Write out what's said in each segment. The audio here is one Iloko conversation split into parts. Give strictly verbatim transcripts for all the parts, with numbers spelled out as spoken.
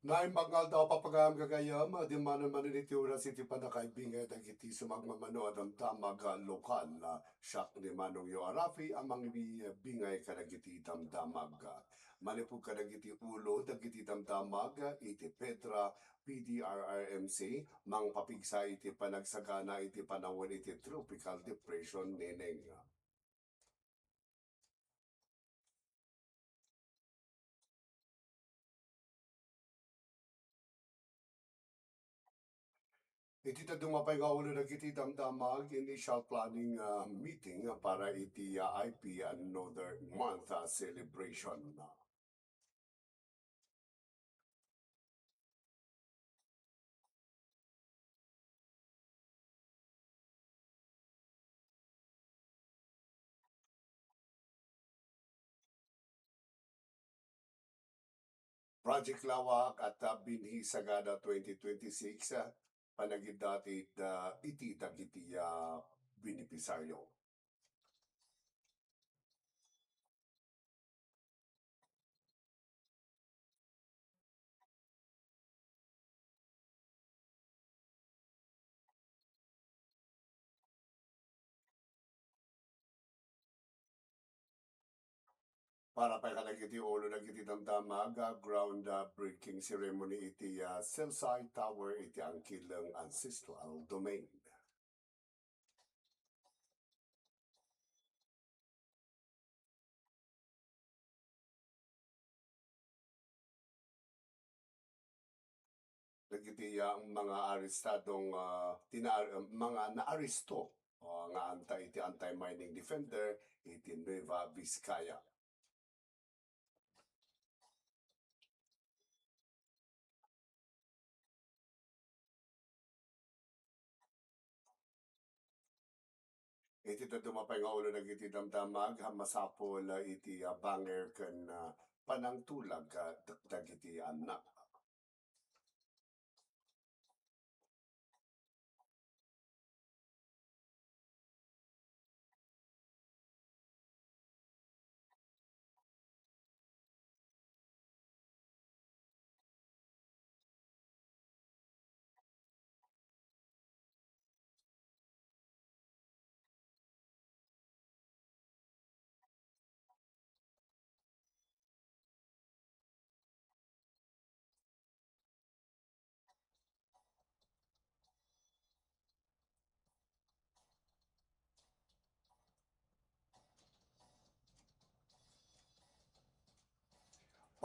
Naimbag nga aldaw, papagayam gagayam, dimanon manen iti oras iti pannakaibingay dagiti sumagmamano a damdamag a lokal. Siak ni Manong Yo Arafi a mangibingay kadagiti damdamag. Manipud kadagiti ulo dagiti damdamag iti Petra P D R R M C, mangpapigsa iti panagsagana iti panawen iti Tropical Depression Neneng. Iti dadduma pay nga ulo dagiti damdamag, initial planning, ah, meeting para iti, ah, I P and Northern Month, ah, celebration. Project Lawak at, ah, Binhi Sagada twenty twenty-six, ah, panagiddat it, ah, iti dagiti, ah, benepisaryo. Para pay kadagiti ulo dagiti damdamag, ah, groundbreaking ceremony iti, ah, Celsai Tower iti Angkileng Ancestral Domain. Dagiti, ah, mga arestadong, ah, tina-, mga naaresto, ah, nga anta iti anti-mining defender iti Nueva Vizcaya. Iti dadduma pay nga ulo dagiti damdamag, masapul, ah, iti, ah, banger ken, ah, panangtulag, ah, dag-, dagiti annak.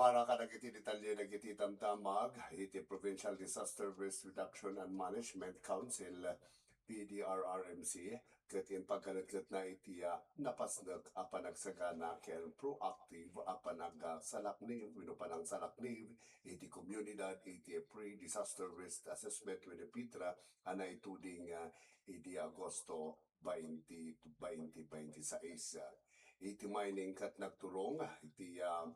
Para kadagiti detalye dagiti damdamag, iti Provincial Disaster Risk Reduction and Management Council, P D R R M C, ket impagkanetnetna iti, ah, napasnek a panagsagana ken proactive a panagsalaknib wenno panangsalaknib iti komunidad iti Pre-Disaster Risk Assessment wenno PDRA a naituding, ah, idi Agosto twenty, twenty twenty-six. Iti mining ket nagturong iti, ah,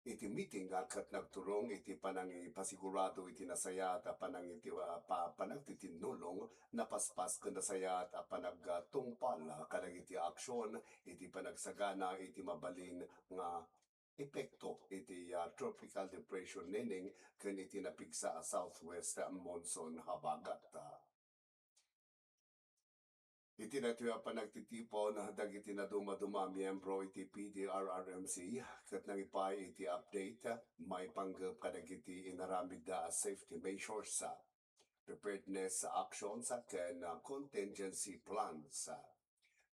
iti meeting nga ket nagturong iti panangipasigurado iti nasayaat a panangiti-, a pa-, panagtitinnulong, napaspas ken nasayaat a panagtungpal kadagiti aksyon iti panagsagana iti mabalin nga epekto iti, ah, Tropical Depression Neneng ken iti napigsa a southwest monsoon habagat. Iti daytoy a panagtitipon dagiti nadumaduma a miyembro iti P D R R M C ket nangipay iti update maipanggep kadagiti inaramidda a safety measures, preparedness actions, ken contingency plans.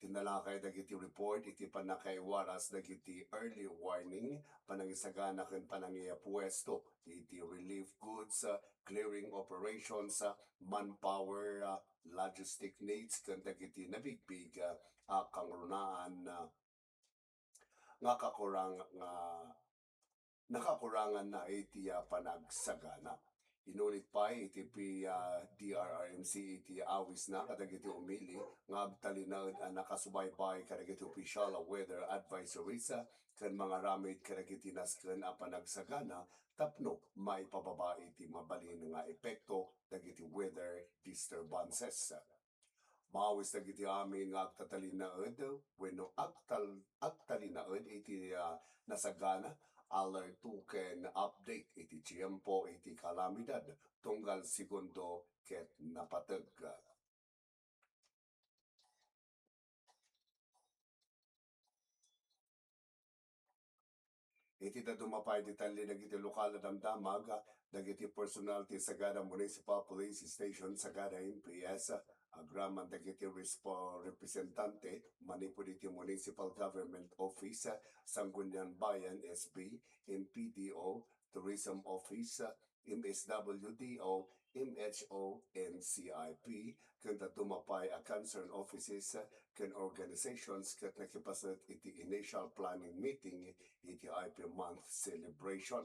Tinalakay dagiti report iti pannakaiwaras dagiti early warning, panangisagana ken panangipuesto iti relief goods, clearing operations, manpower, logistic needs ken dagiti nabigbig a kangrunaan nga kakurang-, nga nakakuranganna iti, ah, panagsagana. Inunit pay iti P-, ah, D R R M C iti awisna kadagiti umili nga agtalinaed a nakasubaybay kadagiti official weather advisories, ah, ken mangaramid kadagiti nasken a panagsagana tapno maipababa iti mabalin nga epekto dagiti weather disturbances. Maawis dagiti amin nga agtatalinaed wenno agtal-, agtalinaed iti, ah, nasagana alerto ken update iti tiempo iti kalamidad tunggal segundo ket napateg. Iti dadduma pay detalye dagiti lokal a damdamag, dagiti personal ti Sagada Municipal Police Station, Sagada M P S, agraman dagiti respo-, representante manipud iti Municipal Government Office, Sangguniang Bayan, S B, M P D O, Tourism Office, M S W D O, M H O, N C I P, ken dadduma pay a concerned offices ken organizations ket nakipaset iti initial planning meeting iti I P month celebration.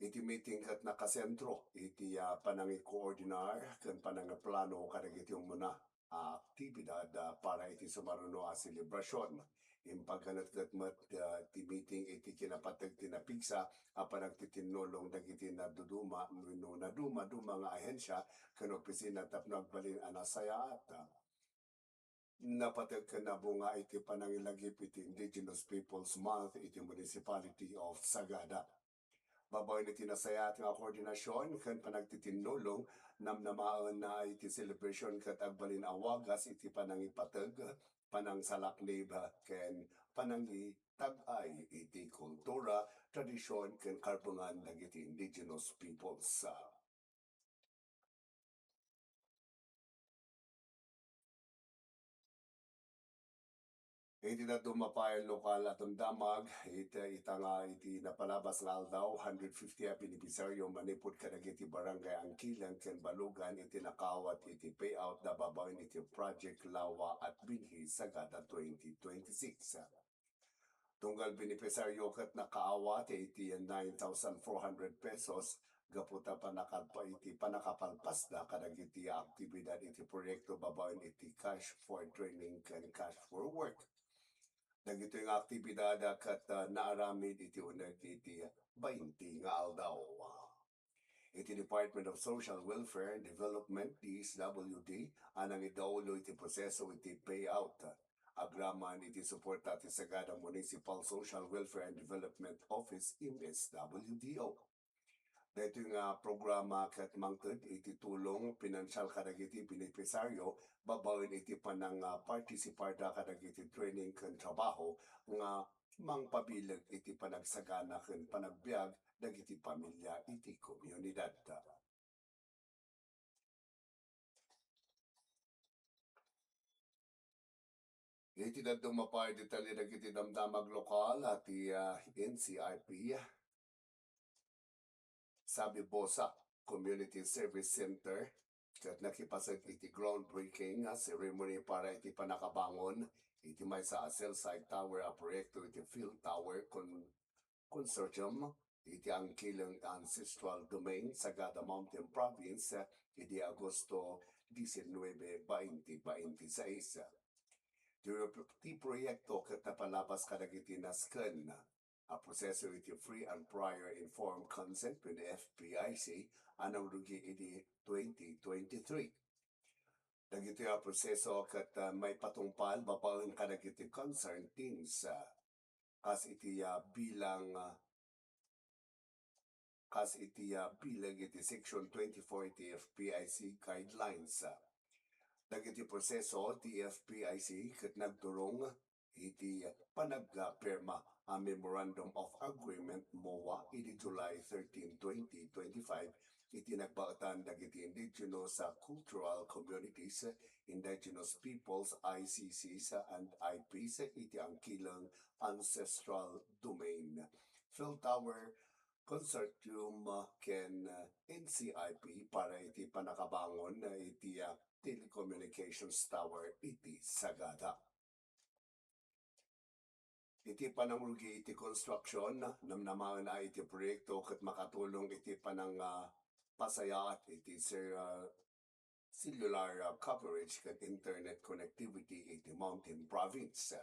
Iti meeting ket nakasentro iti, ah, panangikoordinar ken panangiplano kadagiti umuna a aktibidad, ah, para iti sumaruno a selebrasion. Impagganetget met, ah, ti meeting iti kinapateg ti napigsa a panagtitinnulong dagiti naduduma wenno nadumaduma nga ahensya ken opisina tapno agbalin a nasayaat. Napateg ken nabunga iti panangilagip iti Indigenous Peoples Month iti Municipality of Sagada. Babaen iti nasayaat nga koordinasion ken panagtitinnulong, namnamaenna iti celebration ket agbalin a wagas iti panangipateg, panangsalaknib, ken panangitag-ay iti kultura, tradision, ken karbengan dagiti Indigenous Peoples. Iti dadduma pay a lokal a damdamag, ita, ita nga iti napalabas nga aldaw, hundred fifty a benepisyaryo manipud kadagiti barangay Angkileng ken Balugan iti nakaawat iti payout da babaen iti Project Lawa at Binhi Sagada twenty twenty-six. Tunggal benepisyaryo ket nakaawat iti nine thousand four hundred pesos gapu ta panakal-, iti panakapalpasda kadagiti aktibidad iti proyekto babaen iti Cash for Training ken Cash for Work. Dagitoy nga aktibidad ket, ah, naaramid iti uneg iti bainti nga aldaw. Iti Department of Social Welfare and Development, D S W D, a nangidaulo iti proseso iti payout agraman iti suporta ti Sagada Municipal Social Welfare and Development Office, M S W D O. Daytoy nga programa ket mangted iti tulong pinansial kadagiti benepisaryo babaen iti panangpartisiparda kadagiti training ken trabaho nga mangpabileg iti panagsagana ken panagbiag dagiti pamilia iti komunidad. Iti dadduma pay a detalye dagiti damdamag lokal a ti, ah, N C I P, Sabibosa Community Service Center, ket nakipaset iti groundbreaking, ah, ceremony para iti panakabangon iti maysa a cell site tower a proyekto iti Phil Tower Con-, Consortium iti Angkileng Ancestral Domain, Sagada Mountain Province, idi Agosto diecinuebe, twenty twenty-six. Ti, ti proyekto ket napalabas kadagiti nasken a proseso iti free and prior informed consent ken F P I C a nangrugi idi twenty twenty-three. Dagitoy a proseso ket, ah, maipatungpal babaen kadagiti concerned teams, ah, kas iti, ah, bilang, ah, kas iti, ah, bilang iti Section twenty-four iti F P I C guidelines. Dagiti proseso ti F P I C ket nagturong iti panagpirma a Memorandum of Agreement, MOA, idi July thirteen, twenty twenty-five, iti nagbaetan dagiti Indigenous, ah, Cultural Communities, Indigenous Peoples, I C Cs, and I Ps iti Angkileng Ancestral Domain, Phil Tower Consortium, ken, ah, N C I P para iti panakabangon iti, ah, telecommunications tower iti Sagada. Iti panangrugi iti construction, namnamaen a iti proyekto ket makatulong iti panang, ah, pasayaat iti ser-, ah, cellular, ah, coverage ken internet connectivity iti Mountain Province.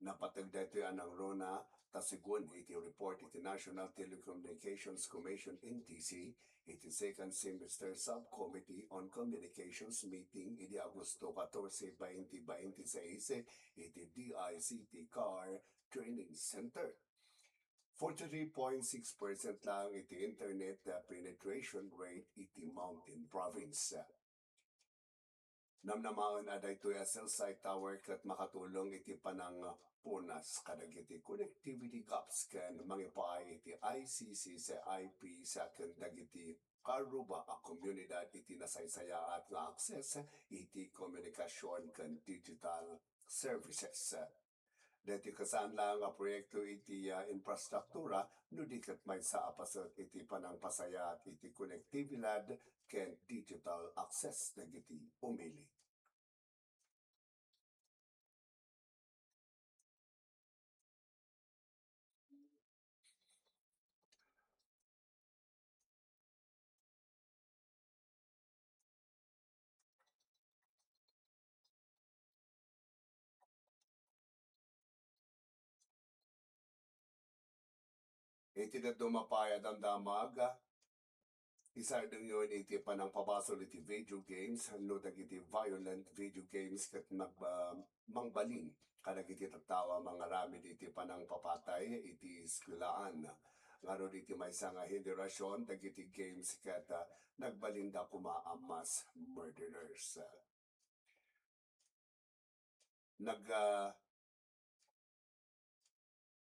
Napateg daytoy a nangruna ta segun iti report iti National Telecommunications Commission, N T C, iti Second Semester Subcommittee on Communications meeting idi Agosto catorce, twenty twenty-six iti D I C T CAR Training Center. Forty-three point six percent lang iti internet, uh, penetration rate iti Mountain Province. Namnamaen a daytoy a cell site tower ket makatulong iti panangpunas kadagiti connectivity gaps ken mangipaay iti I C C C I Ps ken dagiti karuba a komunidad iti nasaysayaat nga akses iti komunikasion ken digital services. Daytoy ket saan laeng a proyekto iti, ah, infrastruktura, no di ket maysa a paset iti panangpasayaat iti konektibidad ken digital access dagiti umili. Iti dadduma pay a damdamag, isardengyon iti panangpabasol iti video games, no dagiti violent video games ket nagba-, mangbalin kadagiti tattao a mangaramid iti panangpapatay iti eskuelaan. Ngarud, iti maysa nga henerasion, dagiti games ket, ah, nagbalinda koma a mass murderers. Nag-, ah,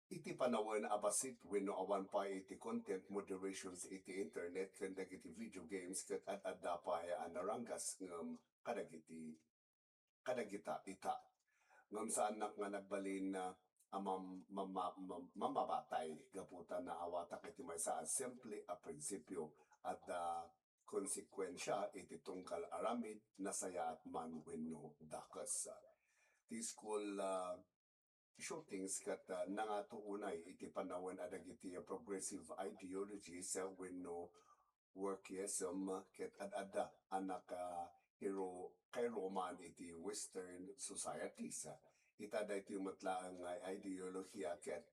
iti panawen a bassit wenno awan pay iti content moderations iti internet ken dagiti video games ket ad-adda pay a naranggas ngem kadagiti, kadagita ita. Ngem saannak nga nagbalin, ah, a mam-, mam-, mam-, mamabatay gapu ta naawatak iti maysa a simple a prinsipio, adda konsekuensia iti tunggal aramid, nasayaat man wenno dakes. Ti school, ah, shootings ket, ah, nangato unay iti panawen a dagiti progressive ideologies, ah, wenno wokeism ket ad-adda a naka-, iro-, kairuman iti Western societies. Ita daytoy met laeng nga ideolohiya ket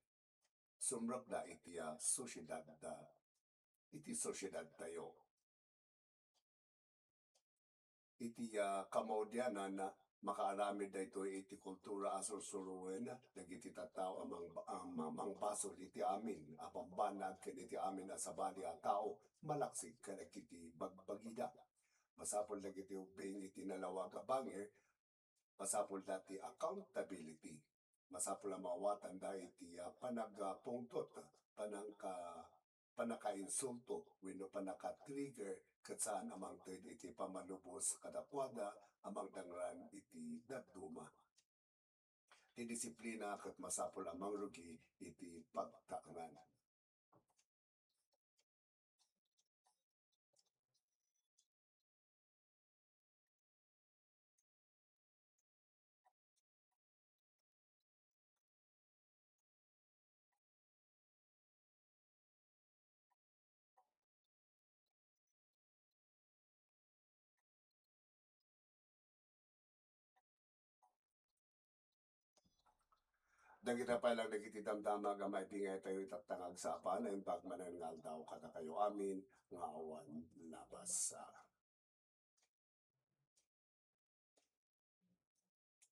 sumrekda iti, ah, sosiedad, ah, iti sosiedadtayo. Iti, ah, kamaudianan, makaaramid daytoy iti kultura a sursuroen dagiti tattao a mang-, a ma-, mangbasol iti amin a bambanag ken iti amin a sabali a tao malaksid kadagiti bagbagida. Masapul dagiti ubbing iti nalawag a bangir, masapulda ti accountability. Masapul a maawatanda iti, ah, panagpungtot, panangka-, pannakainsulto wenno pannaka-trigger ket saan a mangted iti pammalubos kadakuada a mangdangran iti dadduma. Ti disiplina ket masapul a mangrugi iti pagtaengan. Dagita pay lang dagiti damdama nga maibingay tayo itatta nga agsapa, naimbag manen nga aldaw kadakayo amin nga awan labas.